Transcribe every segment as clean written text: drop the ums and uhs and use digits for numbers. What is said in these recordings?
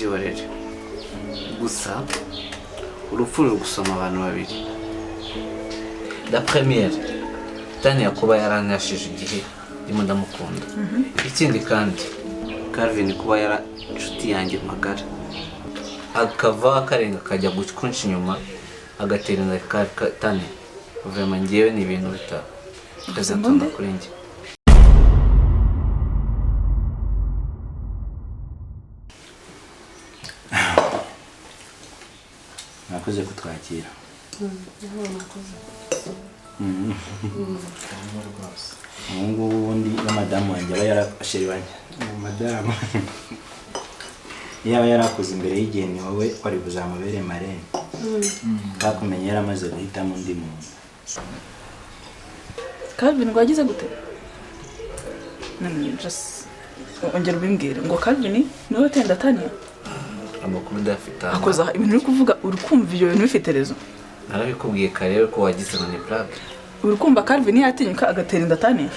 Byihorere. Gusa urupfu ruri gusoma abantu babiri. La première, Tania kuba yaranyashije igihe ndimo ndamukunda. Ikindi kandi, Calvin kuba yara inshuti yanjye magara, akava akarenga akajya kunca inyuma agatera inda Tania. Vraiment njyewe ni ibintu bitazatuma kuri njye. Mwakoze kutwakira. Ubu ngubu ubundi na madamu wanjye aba yarasheri wanjye. Madamu yaba yarakoze imbere y'igihe ni wowe wari buzamubere marene. Bakumenye yaramaze guhitamo undi muntu. Calvin ngo yagize gute? None just ongera ubimbwire ngo Calvin niwe watenda Tania? Amakuru ndafite. Akoza ibintu uri kuvuga uri kumva ibyo bintu bifite rezo. Narabikubwiye kare ko wagize ngo ni blague. Uri kumva Calvin yatinyuka agatera inda Tania?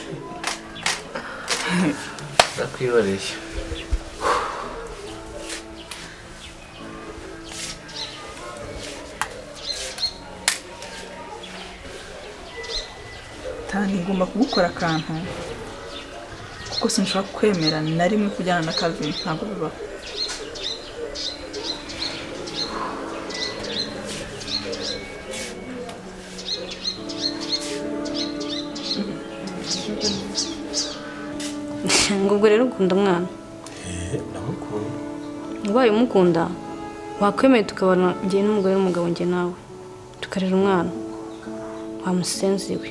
Ndakwibareye. Tani ngomba kugukora akantu kuko sinshobora kwemera na rimwe kujyana na Calvin, ntabwo bibaho. Ngo ubwo rero ukunda umwana? Ndamukunda. Ubaye umukunda wakwemeye tukabana njye n'umugore n'umugabo njye nawe tukarera umwana wamusenziwe.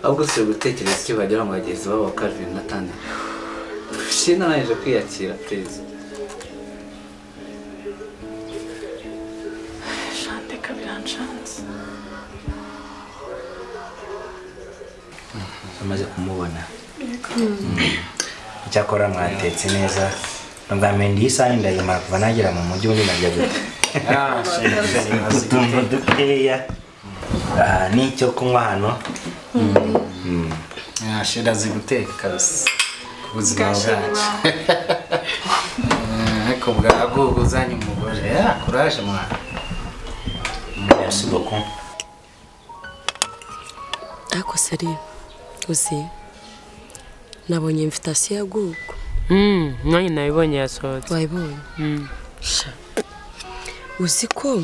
Ahubwo si gutekereza icyo bagira ngo bageze babo Calvin na Tania. Sinarangije kwiyakira please. Shanteka biranshanze. Amaze kumubona. Icyakora mwatetse neza. Nubwa mbere iyi saha ndayimara kuva nagera mu mujyi ubundi najya gute. Utuntu dukeya n'icyo kunywa hano. Shira azi guteka kabisa ku buzima bwacu. Ariko bwagugu uzanye umugore kuraje mwana. Merci beaucoup. Ariko seri uzi nabonye invitation ya Gugu. Nanjye nabibonye yasohotse. Wayibonye? Uzi ko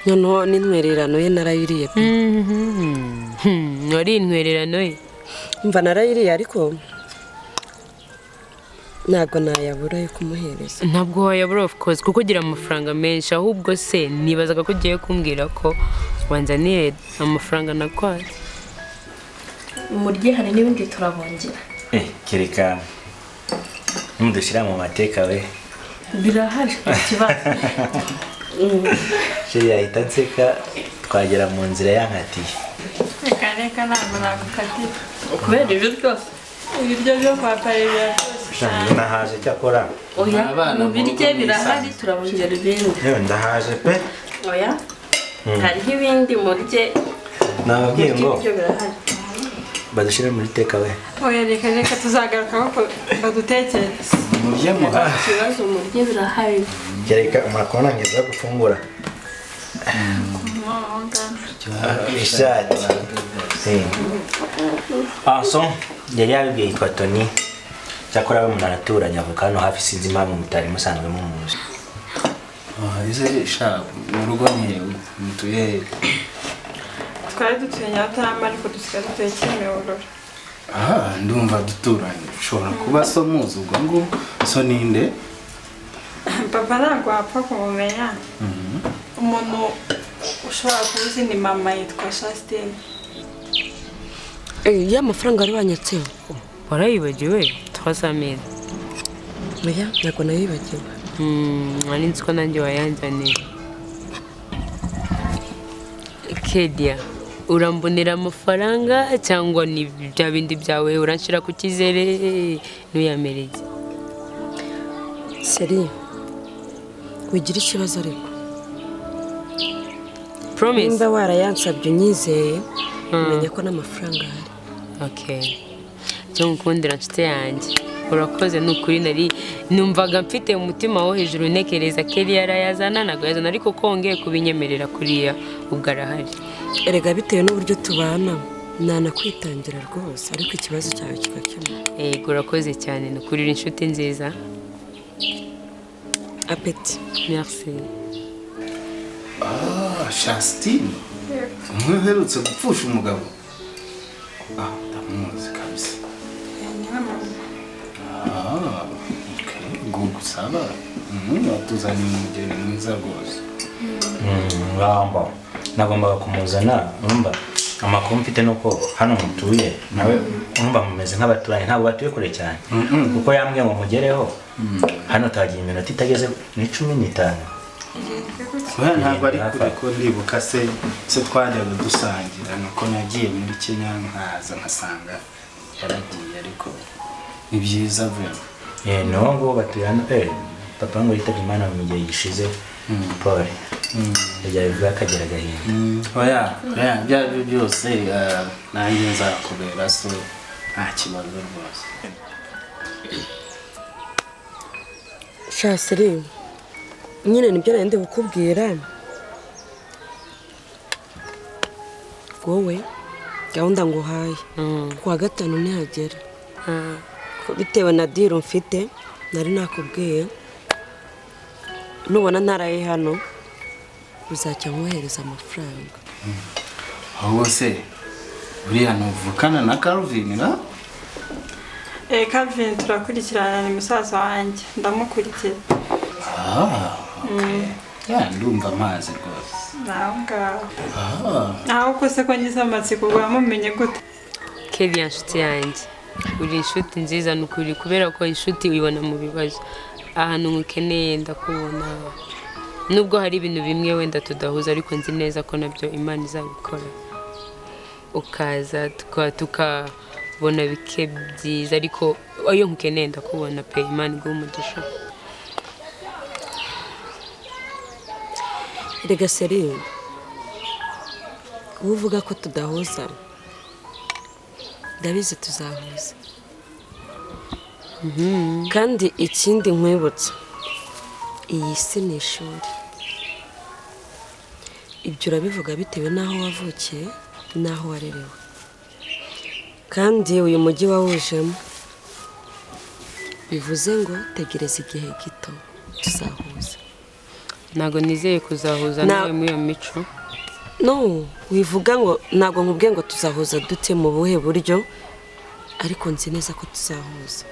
noneho n'intwererano ye narayiriye pe. Wari intwererano ye? Mva narayiriye ariko ntabwo nayabura yo kumuhereza. Ntabwo wayabura of course kuko ugira amafaranga menshi. Ahubwo se nibazaga ko ugiye kumbwira ko wanzaniye amafaranga nakwatse. Murye hari n'ibindi turabongera. Kereka nimudushyira mu mateka we. Birahari ikibazo. Sheri yahita nseka twagera mu nzira yankatiye. Reka reka ntabwo nagukatira. Kubera ibyo ryose. Ibiryo byo kwa Pari biraryoshye. Ndahaje cyakora. Oya mu birye birahari turabongera ibindi. Yewe ndahaje pe. Oya hariho ibindi murye. Nababwiye ngo ibyo birahari. Badushyire muri teka we. Oya reka reka tuzagaruka ko badutekere. Murye muhaje. Ikibazo murye birahari. Kereka murakubona ngeza gufungura. Ishati. So yari yabibwiye yitwa Tony. Cyakora we munaraturanye avuka hano hafi sinzi impamvu mutari musanzwe mumuzi. Ese sha mu rugo ni mutuye? Twari dutuye Nyarutarama ariko dusigaye dutuye Kimihurura. Ndumva duturanye. Ushobora kuba so muzi ubwo ngo so ninde? Papa ntabwo wapfa kumumenya. Umuntu ushobora kuba uzi ni mama yitwa Shastine. Ya mafaranga wari wanyatseho warayibagiwe? 300,000. Oya ntabwo nayibagiwe. Nari nzi ko nanjye wayanzaniye. Kedia urambonera amafaranga cyangwa ni bya bindi byawe uranshira ku cyizere ntuyamereye? Seri wigira ikibazo ariko Promise. Nimba warayansabye unyizeye, menya ko n'amafaranga ahari. Okay, icyo ngukundira nshuti yanjye, urakoze. Ni ukuri nari numvaga mfite umutima wo hejuru, ntekereza Kelly yarayazana, ntabwo yazana, ariko ko wongeye kubinyemerera kuriya, ubwo arahari. Erega bitewe n'uburyo tubana, nanakwitangira rwose, ariko ikibazo cyawe kigakemuka. Yego, urakoze cyane, ni ukuri uri inshuti nziza. Appétit. Merci. Ah, Shastine, umwe uherutse gupfusha umugabo? Ah, ndamuzi kabisa. Niwe mama. Ah, okay, gusaba watuzaniye umugeni mwiza rwose. Ngamba nagombaga kumuzana. Urumva amakuru mfite nuko hano mutuye nawe, urumva mumeze nk'abaturanyi, ntabwo batuye kure cyane, kuko yambwiye ngo mugereho hano tagiye iminota itageze ni 15. Oya, ntabwo ari kure, ko ndibuka se twajyaga dusangira, nuko nagiye muri Kenya nkaza nkasanga yaragiye, ariko ni byiza vraiment. Eh, no ngo batuye hano, eh, papa ngo yitabye Imana mu gihe gishize. Paul yajya bivuga akagira agahinda. Oya oya, ibyo ari byo byose, nanjye nzakubera so, nta kibazo rwose. Shasiri, nyine nibyo nari ndi kukubwira. Wowe gahunda nguhaye, kuwa gatanu nihagera, bitewe na deal mfite nari nakubwiye, nubona ntaraye hano uzajya nkohereza amafaranga. Ahubwo se buriya ntuvukana na Calvin na? Eh, Calvin turakurikirana, ni musaza wanjye, ndamukurikira. Ah, okay. Ya, ndumva amazi rwose. Naho ngaho. Ah. Aho ko se ko ngize amatsiko, wamumenye gute? Kelly, inshuti yanjye, uri inshuti nziza, ni ukuri, kubera ko inshuti uyibona mu bibazo. Ahantu nkukeneye ndakubona, nubwo hari ibintu bimwe wenda tudahuza, ariko nzi neza ko nabyo Imana izabikora, ukaza tukabona bike byiza, ariko iyo nkukeneye ndakubona pe. Imana iguhe umugisha. Rega seri, uwo uvuga ko tudahuza, ndabizi tuzahuza. Kandi ikindi nkwibutsa, iyi si ni ishuri. Ibyo urabivuga bitewe n'aho wavukiye n'aho warerewe, kandi uyu mujyi wawujemo, bivuze ngo tegereza igihe gito tuzahuza. Ntabwo nizeye kuzahuza nawe muri iyo mico. No, wivuga ngo ntabwo nkubwiye ngo tuzahuza dute, mu buhe buryo, ariko nzi neza ko tuzahuza.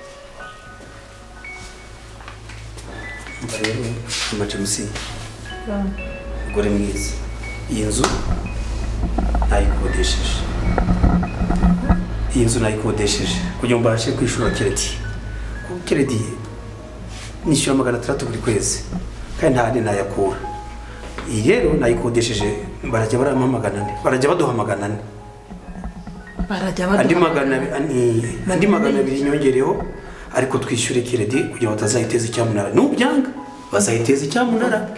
Rero Mama James, umugore mwiza, iyi nzu nayikodesheje, iyi nzu nayikodesheje kugira ngo mbashe kwishyura crédit, kuko crédit nishyura 600 buri kwezi kandi nta handi nayakura. Iyi rero nayikodesheje, barajya barampa 400, barajya baduha 400. Barajya Andi baduha andi 200 nyongereho, ariko twishyure crédit kugira ngo batazayiteza icyamunara. Nubyanga bazayiteza icyamunara.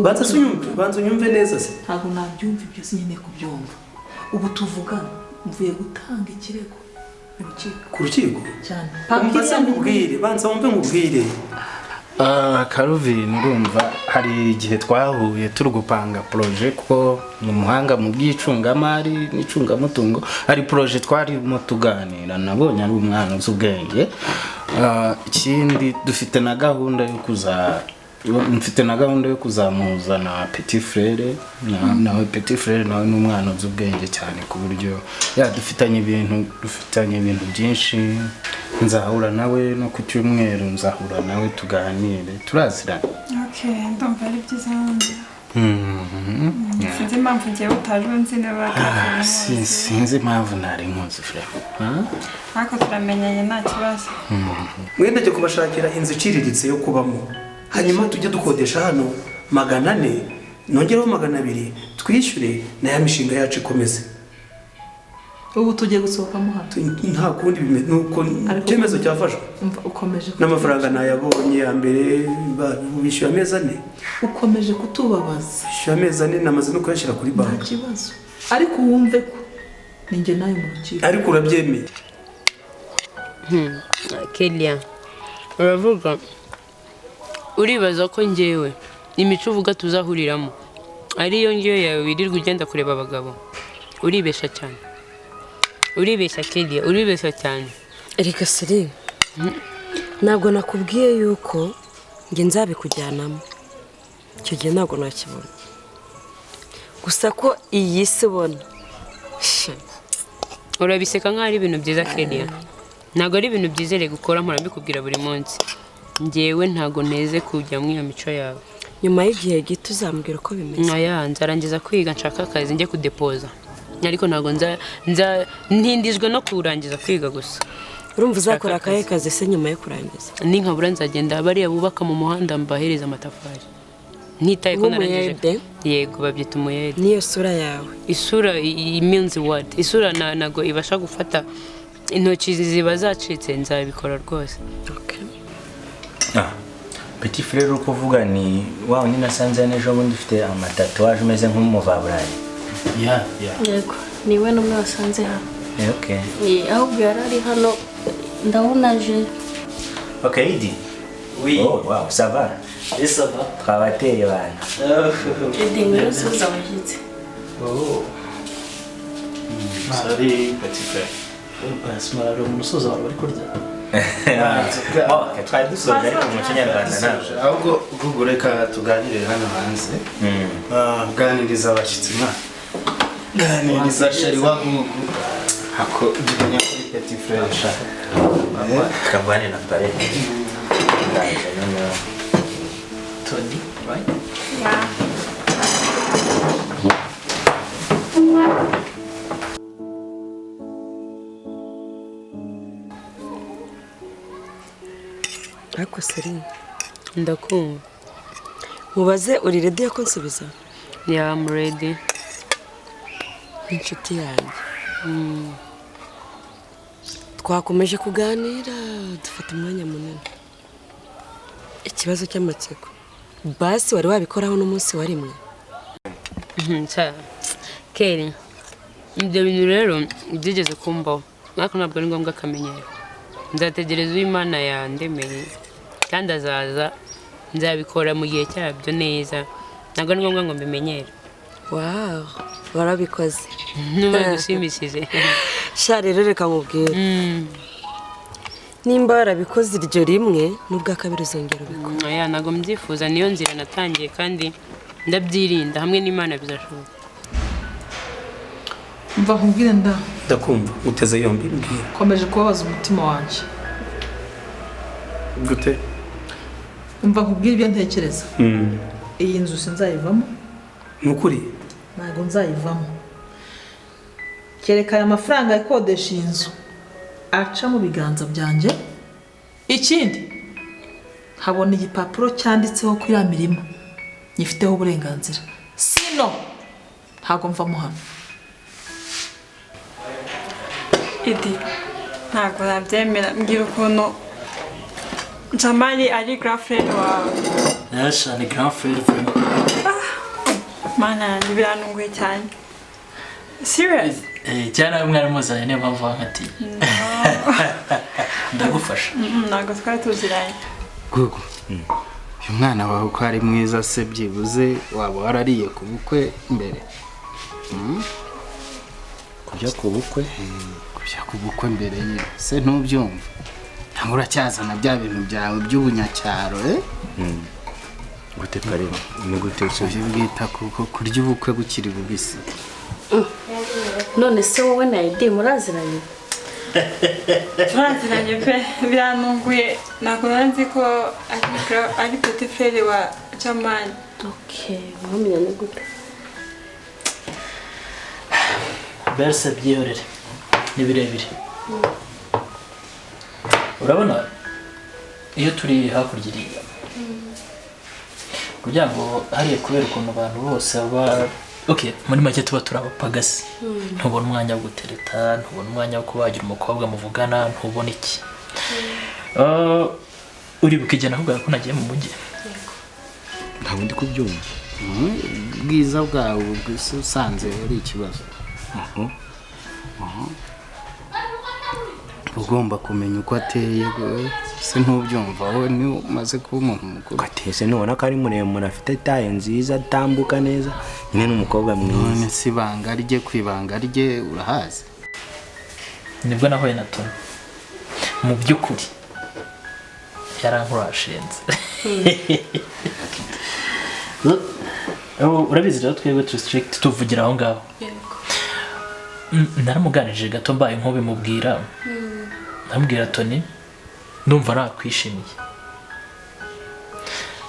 Banza se unyumve, banza unyumve neza se. Ntabwo nabyumva ibyo, sinkeneye kubyumva. Ubu tuvugana mvuye gutanga ikirego mu rukiko. Ku rukiko? Cyane. Umva se nkubwire, banza wumve nkubwire. Ah, Calvin, urumva hari igihe twahuye turi gupanga projet, kuko ni umuhanga mu by'icungamari n'icungamutungo. Hari projet twarimo tuganira, nabonye ari umwana uzi ubwenge. Ah, ikindi dufite na gahunda yo kuza mfite na gahunda yo kuzamuhuza na petit frère, nawe petit frère nawe ni umwana uzi ubwenge cyane, ku buryo ya dufitanye ibintu byinshi. Nzahura nawe no ku cyumweru, nzahura nawe tuganire, turaziranye. Okay, ndumva ari byiza nanjye. Sinzi impamvu ngewe utaje unzi niba Ah, Calvin sinzi impamvu ntari nkuzi vraiment. ariko turamenyanye, nta kibazo. Mwenda njye kubashakira inzu iciriritse yo kubamo, hanyuma tujye dukodesha hano 400, nongereho 200, twishyure na ya mishinga yacu ikomeze. Ubu tugiye gusohokamo hano. Nta kundi nuko icyemezo cyafashwe. Ukomeje n'amafaranga nayabonye ya mbere bishyuye amezi 4. Ukomeje kutubabaza. Bishyuye amezi 4 namaze no kuyashyira kuri banki. Nta kibazo. Ariko wumve ko ninjye nayo mu rukiko. Ariko urabyemeye. Kelia, uravuga uribaza ko njyewe imico uvuga tuzahuriramo ariyo ngiyo yawe wirirwa ugenda kureba abagabo. Uribesha cyane. Uribesha Kelia, uribesha cyane. Erega Siri, ntabwo nakubwiye yuko nge nzabikujyanamo. Icyo gihe ntabwo nakibona. Gusa ko iyi si ubona. Urabiseka nkaho ari ibintu byiza Kelia. Ntabwo ari ibintu byiza rero gukora mpora mbikubwira buri munsi. Njyewe ntabwo neze kujya mu iyo mico yawe. Nyuma y'igihe gito uzambwira uko bimeze. Oya, nzarangiza kwiga nshaka akazi njye kudepoza. Ariko ntabwo nza ntindijwe no kurangiza kwiga gusa. Urumva uzakora akahe kazi se nyuma yo kurangiza? Ninkabura nzagenda bariya bubaka mu muhanda mbahereza amatafari. Ntitaye ko narangije. Yego babyita umuyede. Niyo sura yawe. Isura means what? Isura nago ibasha gufata intoki ziba zacitse nzabikora rwose. Okay. Petit frère uko uvuga ni wa undi nasanze n'ejo bundi ufite amatatuwaje umeze nk'umuvaburayi. Yeah. Yego, niwe n'umwe wasanze hano. Okay. Ahubwo yari ari hano ndabona aje. Okay, Idi. Oui. Oh, wow, ça va. Et ça va. Twabateye bana. Idi ngwino usuhuze abashyitsi. Oh. Sorry, petit frère. Simara umusoza wawe bari kurya. Oh, twari dusoje ariko mu muco nyarwanda ntabwo. Ahubwo Google reka tuganire hano hanze. Ganiriza abashyitsi mwa. Ganiriza sheri wa Google. Hako jibanya kuri petit frère sha. Kavane na pare. Tony, right? Yeah. Ariko Serine, ndakumva. Mubaze uri ready yo kunsubiza? Yeah, I'm ready. Inshuti yanjye. Twakomeje kuganira dufata umwanya munini. Ikibazo cy'amatsiko. Basi wari wabikoraho n'umunsi wa rimwe? Keri, ibyo bintu rero byigeze kumbaho. Ariko ntabwo ari ngombwa akamenyero. Nzategereza Imana yandemeye kandi azaza nzabikora mu gihe cyabyo neza. Ntabwo ari ngombwa ngo mbimenyere. Wow, warabikoze. Nuba gushimishije. Sha rero reka nkubwire. Nimba warabikoze iryo rimwe n'ubwa kabiri uzongera ubikora. Oya, ntabwo mbyifuza, niyo nzira natangiye kandi ndabyirinda hamwe n'Imana bizashoboka. Mva nkubwire nda. Ndakumva, uteze yombi mbwira. Komeje kubabaza umutima wanjye. Gute? Mva nkubwire ibyo ntekereza. Iyi nzu sinzayivamo. Nukuri? Ntabwo nzayivamo. Kereka aya mafaranga ikodesha iyi nzu aca mu biganza byanjye. Ikindi habona igipapuro cyanditseho ko iriya mirima nyifiteho uburenganzira. Sino ntabwo mvamo hano. Idi, ntabwo nabyemera. Mbwira ukuntu Jamali ari grand frère wawe. Yes, ni grand frère vraiment. Mana yanjye birantunguye cyane. Serious? Cyane mwari muzanye niyo mpamvu wankatiye. Ndagufasha. Ntabwo twari tuziranye. Gugu, uyu mwana wawe uko ari mwiza se byibuze waba warariye ku bukwe mbere? Kujya ku bukwe? Kujya ku bukwe mbere nyine se ntubyumva? Ntabwo uracyazana bya bintu byawe by'ubunyacyaro Gute pare? Ni gute uje bwita kuko kurya ubukwe bukiri bubisi? None se wowe na Edi muraziranye? Turaziranye pe, birantunguye. Ntabwo nari ko ari petit frère wa Jamali. Okay, mwamenyanye gute? Berse byihorere ni birebire. Urabona iyo turi hakurya iriya kugira ngo hariya kubera ukuntu abantu bose baba Okay, muri make tuba turi abapagasi. Ntubona umwanya wo gutereta, ntubona umwanya wo kubagira umukobwa muvugana, ntubona iki. Uribuka igihe nakubwira ko nagiye mu mujyi? Ntabwo ndi kubyumva. Ubwiza bwawe usanze ari ikibazo. Ugomba kumenya uko ateye, se ntubyumva wowe ni umaze kuba umuntu mukuru. Atese nubona ko ari muremure, afite taye nziza, atambuka neza, nyine n'umukobwa mwiza. None si ibanga rye, kwibanga rye urahazi. Nibwo nahuye na Tony. Mu by'ukuri yarankurashinze. Urabizi rero twebwe turi strict, tuvugira aho ngaho. Naramuganirije gato mbaye nk'ubimubwira. Ndamubwira Tony ndumva nakwishimiye.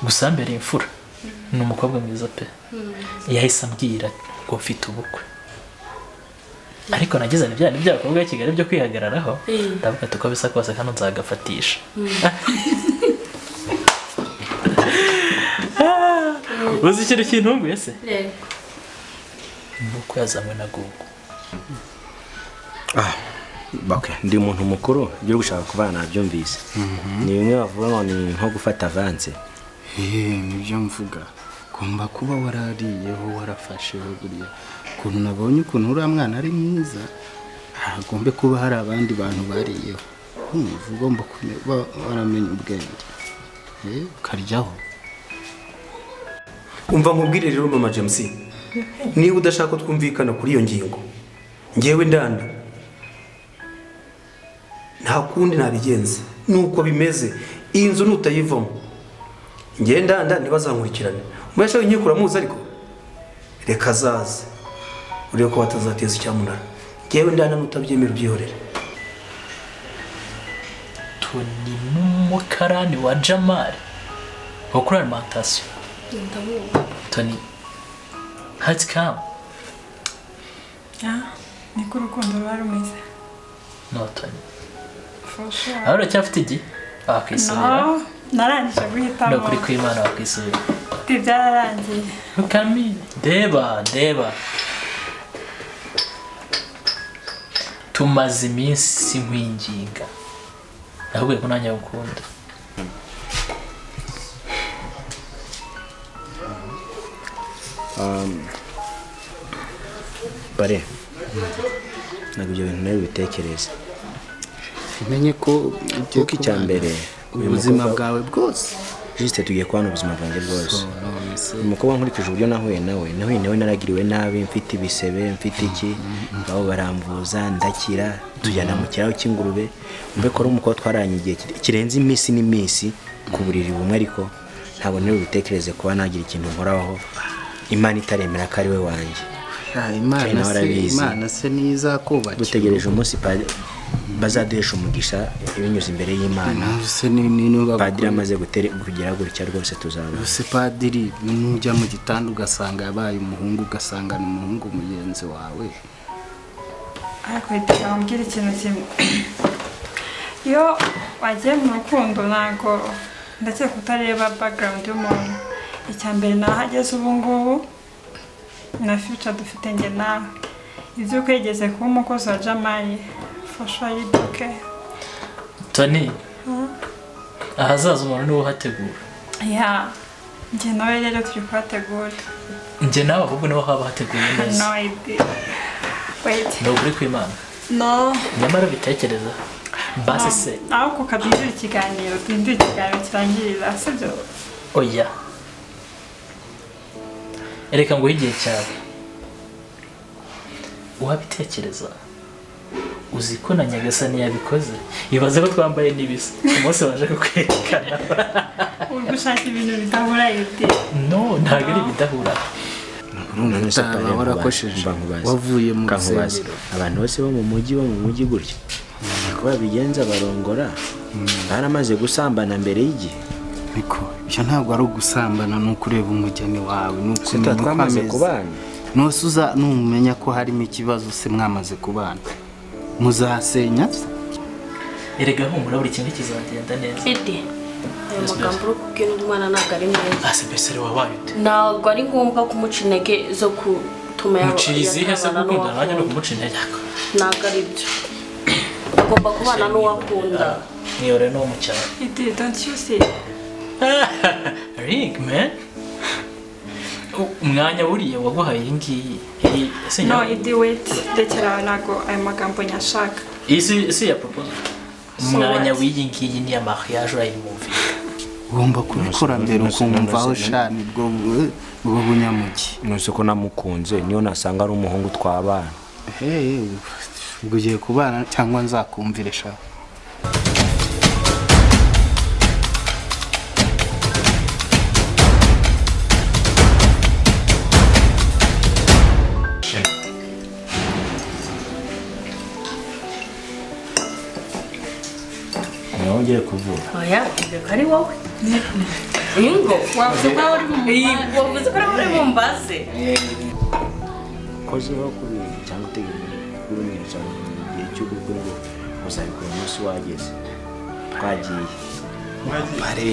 Gusa mbere imfura ni umukobwa mwiza pe. Yahise ambwira ngo mfite ubukwe. Ariko nagize ni byane by'abakobwa b'i Kigali byo kwihagararaho. Ndavuga ati uko bisa kose kano nzagafatisha. Uzi ikintu kintunguye se? Yego. Nuko yazanywe na Google. Okay, ndi umuntu mukuru ibyo gushaka kubana nabyumvise. Ni bimwe bavuga ngo ni nko gufata avance. Nibyo mvuga. Ugomba kuba warariyeho warafasheho buriya. Ukuntu nabonye ukuntu uriya mwana ari mwiza, hagombe kuba hari abandi bantu bariyeho. Ugomba kuba waramenya ubwenge. Ukaryaho. Umva nkubwire rero Mama James, niba udashaka ko twumvikana kuri iyo ngingo, ngewe ndanda nta kundi nabigenza nuko bimeze. Iyi nzu nutayivamo ngewe ndanda ntibazankurikirane. Umubasha w'inkiko uramuzi, ariko reka azaze urebe ko batazateza icyamunara. Ngewe ndanda nutabyemera ubyihorere. Tony n'umukarani wa Jamal wo kuri alimentation. Tony, how's it come? Niko urukundo ruba rumeze. No, Tony. For sure. Aho uracyafite igi? Wakwisubira? No, narangije guhitamo. No, kuri kw'Imana wakwisubira. Byararangiye. Look at me. Deba, deba. Tumaze iminsi nkwinginga. Nakubwiye ko nanjye ngukunda. Bare ntabwo ibyo bintu nawe bitekereza. Umenye ko kuko icya mbere ubuzima bwawe bwose juste tugiye kubana ubuzima bwanjye bwose. Umukobwa nkurikije uburyo nahuye nawe naragiriwe nabi, mfite ibisebe, mfite iki, babo baramvuza ndakira, tujyana mu kiraro cy'ingurube. Mbe ko ari umukobwa twaranye igihe kirenze iminsi n'iminsi ku buriri bumwe, ariko ntabwo nawe bitekereze kuba nagira ikintu nkoraho Imana itaremera ko ari we wanjye. Imana se niza kubakira. Dutegereje umunsi bazaduhesha umugisha binyuze imbere y'Imana. Padiri amaze kugera gutya rwose tuzaba. Se padiri nujya mu gitanda ugasanga yabaye umuhungu, ugasanga ni umuhungu mugenzi wawe. Ariko reka ikintu kimwe. Iyo wagiye mu rukundo ntabwo ndakeka kutareba background y'umuntu. Icya mbere nahageze ubu ngubu na future dufite nge nawe. Ibyo kwegeze kuba umukozi wa Jamali for sure you okay. Tony, ahazaza umuntu niwe uhategura. Yeah, nge nawe rero turi kuhategura. Nge nawe ahubwo niho haba hateguye neza. No idea. Wait. Ni ukuri kw'Imana. No. Nyamara bitekereza. Basi se. Aho kukaduhindura ikiganiro, duhindure ikiganiro kirangirira, sibyo? Oya. Ereka nguhe igihe cyawe. Uwabitekereza uzi ko na Nyagasani yabikoze. Ibaze ko twambaye n'ibisa umunsi waje kukwerekana. Uri gushaka ibintu bidahura ibiti. No, ntabwo ari ibidahura. Warakosheje wavuye mu rusengero. Abantu bose bo mu mujyi gutya niko babigenza, barongora baramaze gusambana mbere y'igihe. Niko ibyo ntabwo ari ugusambana, ni ukureba umugeni wawe, ni ukumenya uko ameze. Nusuza numenya ko harimo ikibazo se mwamaze kubana muzasenya. Erega humura buri kimwe kizagenda neza. Ede, ayo magambo uri kubwira umwana ntabwo ari meza. Ase mbese wabaye ute? Ntabwo ari ngombwa kumuca intege zo gutuma Muciye izihe se? yatabana Gukundana nanjye ni n'uwakunda. ukumuca intege. Ntabwo ari byo, agomba kubana n'uwakunda. Niyore n'uwo mu cyaro. Idi, don't you see? Rick, man, umwanya buriya waguhaye iyi ngiyi, iyi si No, Idi, wait, rekera, ntabwo ayo magambo nyashaka. Iyi si ya proposal. So Umwanya what? w'iyi ngiyi ni iya mariage, urayimuvinga. Ugomba kubikora mbere ukumva aho shani bwo bunyamugi. Nonese ko namukunze, niyo nasanga ari umuhungu twabana? Hey, ubwo ugiye kubana cyangwa nzakumvire sha. Niwe ugiye kuvuga? Oya, reka, ari wowe ingo. Wavuze ko uri mu Wavuze ko uri bumbaze. Kozeho ku bintu cyangwa utegereje kuri cyangwa igihe cy'ubukwe ngo uzabikora umunsi wageze twagiye. Bare.